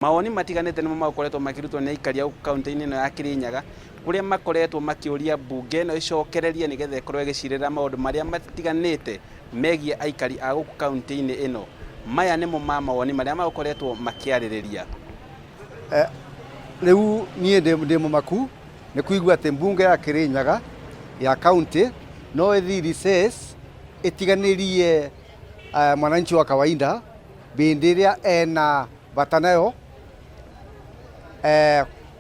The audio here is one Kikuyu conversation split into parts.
Mawoni matiganĩte nĩmo makoretwo makĩrutwo nĩ aikari a gũkũ kaunti-inĩ ĩno ya Kirinyaga, kũrĩa makoretwo makĩũria mbunge ĩno ĩcokererie nĩgetha ĩkorwo ĩgĩcirĩra maũndũ marĩa matiganĩte megiĩ aikari a gũkũ kaunti-inĩ ĩno. Maya nĩmo ma mawoni marĩa makoretwo makĩarĩrĩria. Rĩu niĩ ndĩ mũmaku nĩ kũigua atĩ mbunge ya Kirinyaga ya county no ĩthiĩ recess ĩtiganĩrie mwananchi wa kawaida hĩndĩ ĩrĩa ena bata nayo.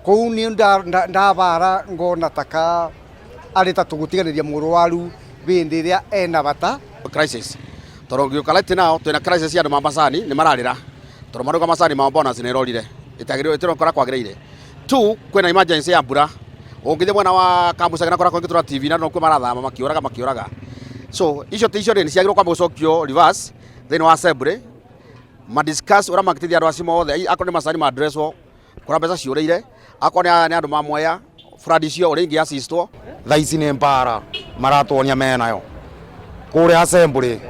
Kũu niĩ ndabara ngona taka arĩ ta tũgũtiganĩria mũrwaru hĩndĩ ĩrĩa ena bata. Crisis tondũ ũngĩũka right now twĩna crisis ya andũ ma macani nĩ mararĩra tondũ marauga macani mao bonus nĩ ĩrorire ĩtagĩrĩire ĩtirokora kwagĩrĩire. Two, kwĩna emergency ya mbura ũngĩthiĩ mwena wa Kamucagi na kũrĩa kũngĩ tũra TV na nokuo marathama makĩũraga makĩũraga. So icio icio rĩ nĩ ciagĩrĩirwo kwamba gũcokio reverse thĩinĩ wa assembly ma discuss ũrĩa mangĩteithia andũ acio mothe akorwo nĩ macani ma addresswo kũrĩa mbeca ciũrĩire akorwo nĩ andũ ma Mwea flood icio ũrĩa ingĩ assistwo. Thaa ici nĩ mbara maratuonia menayo kũrĩa assembly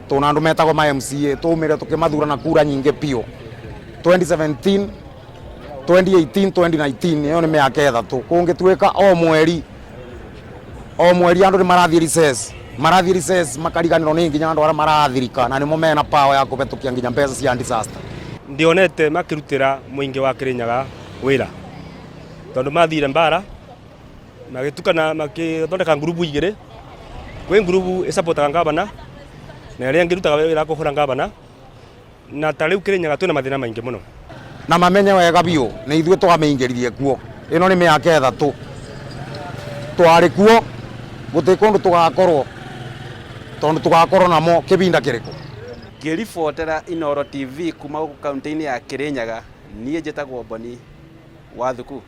tuna andũ metagwo ma MCA tũmire tũkĩmathura na kura nyingĩ biũ 2017 2018 2019 ĩyo nĩ mĩaka ĩthatũ kũngĩtuĩka o mweri o mweri andũ nĩ marathiĩ recess marathiĩ recess makariganĩrwo nĩ nginya andũ arĩa marathirika na nĩmo mena power ya kũhetũkia nginya mbeca cia disaster. Ndionete makĩrutĩra mũingĩ wa Kĩrĩnyaga wĩra tondũ mathire mbara magĩtukana makĩthondeka ngurubu igĩrĩ kwĩ ngurubu ĩcapotaga ngavana na ĩrĩa ĩngĩ ĩrutaga wĩra wa kũhũra ngavana na ta rĩu Kĩrĩnyaga twĩna mathĩna maingĩ mũno. Na mamenye wega biũ nĩ ithuĩ twamĩingĩririe kuo ĩno nĩ mĩaka ĩthatũ twarĩ kuo gũtirĩ kũndũ tũgakorwo tondũ tũgakorwo namo kĩbinda kĩrĩkũ. Ngĩribotera Inooro TV kuma gũkũ kaunti-inĩ ya Kĩrĩnyaga, niĩ njĩtagwo Boni Wathuku.